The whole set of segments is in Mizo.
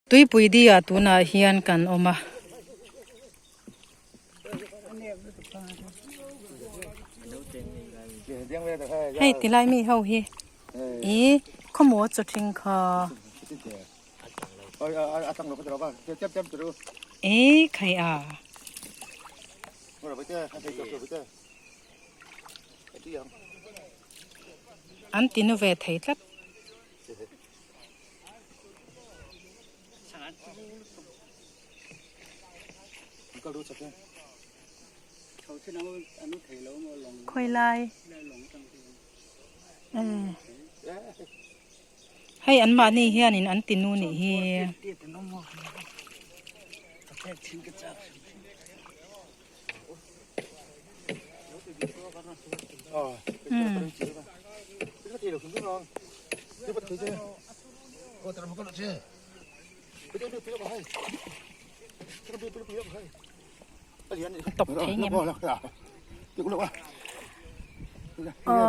Tuipui diah tunah hian kan awm a. Hei tilai mi ho hi ih khawmaw chaw thing kha ih khai a. An ti nu ve thei tlat. Khawi lai hei an mahni hianin an ti nu nih hi. Tawp thei ngem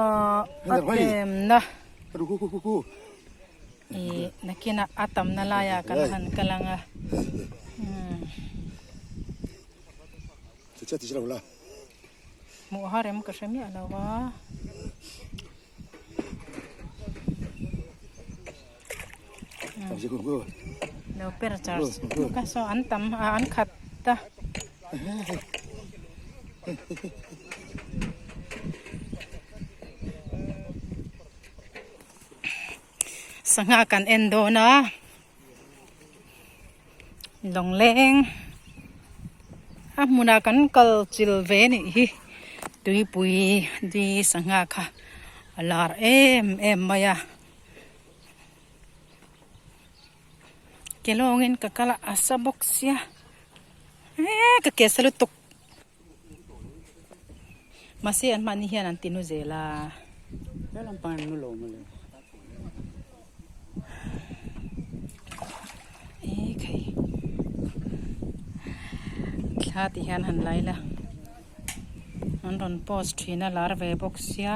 a tlem na ih nakinah a tamna laiah kan han kal ang a. Hmuh har em ka hre miah lo a. Lo per char ka saw an tam a an khat ta. Sangha kan en dawn a. Lawngleng a hmunah kan kal chil ve nih hi tuipui di sangha kha a lar em em mai a ke lawngin ka kal a a sa bawk sia eee ka ke sa lutuk mahse an mahni hian an ti nu zel a. Ekhei thla ti hian han lai la an rawn post thin a lar ve bawk sia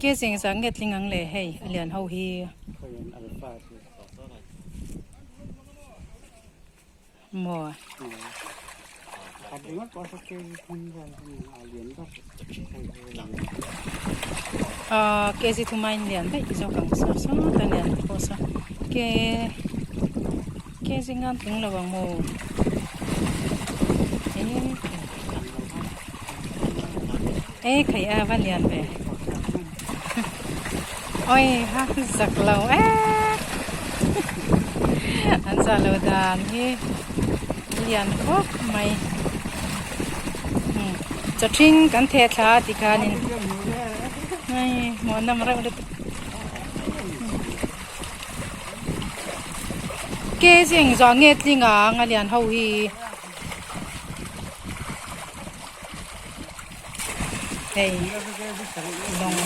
ke zing zah nge tling ang le hei a lian ho hi. Maw? Aaa kg thuma in lian daih zawk ang saw saw ta lian pawh saw ke kg ngan tling lo ang maw e khai a va lian ve oi ha zak lo e an zah lo dan hi lian khawp mai chaw thing kan theh thla a ti khanin hei hmuh nawm reuh lutuk ke zing zawh nge tling ang a lian ho hi. Hei lawng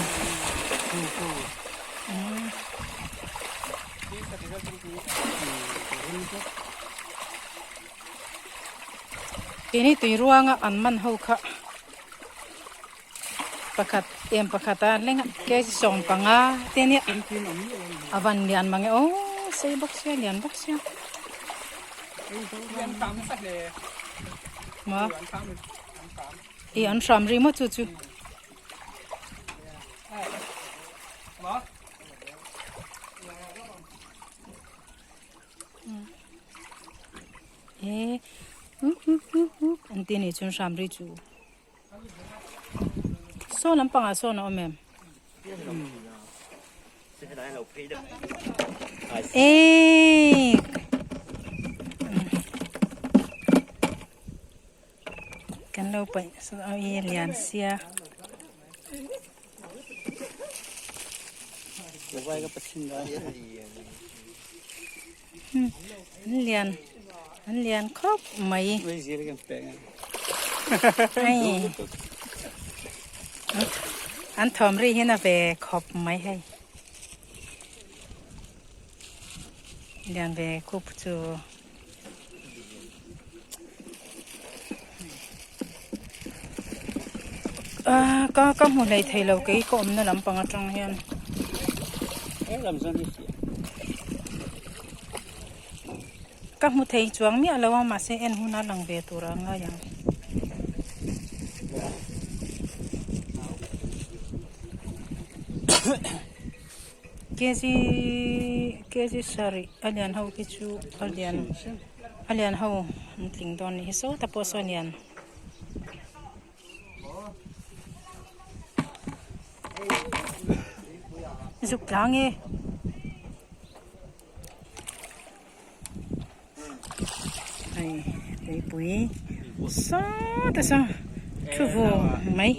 Keini tui ruanga an man ho kha pakhat em pakhat a lenga kg 15 te nia a van lian mange aw sei bawk sia lian bawk sia. Maw. I an hram ri maw chu chu. E an ti ni chun hram ri chu. Saw lampangah sawn a awm em? Eee kan lo paih a lian sia. An lian an lian khawp mai. Hei an thawm ri hian a ve khawp mai hei lian ve khup chu. Ah ka ka hmu hlei thei lo kei ka awmna lampang atang hian. Ka hmu thei chuang miah lo a mahse en huna lang ve tur a ngai ang. Kg kg sarih a lian ho khi chu a lian a lian ho an tling dawn a nih hi sawtah pawh sawn a lian. Zuk tlang e. Hei tuipui sawt a saw thu vung mai.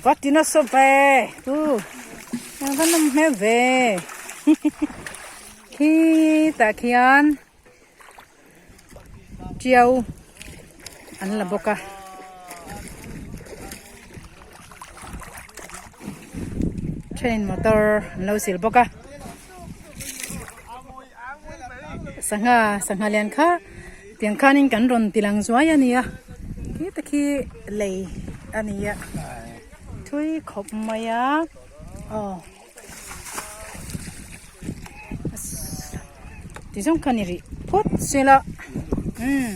Va ti nasa ve tu va nawm hmel ve khi tah khian tiau an la bawk a. Train motor an lo sil bawk a sangha sangha lian kha tiang khanin kan rawn ti lang zuai a ni a khi te khi lei a ni a thui khawp mai a aw. Ti zawng kha ni rih phawt se la umm.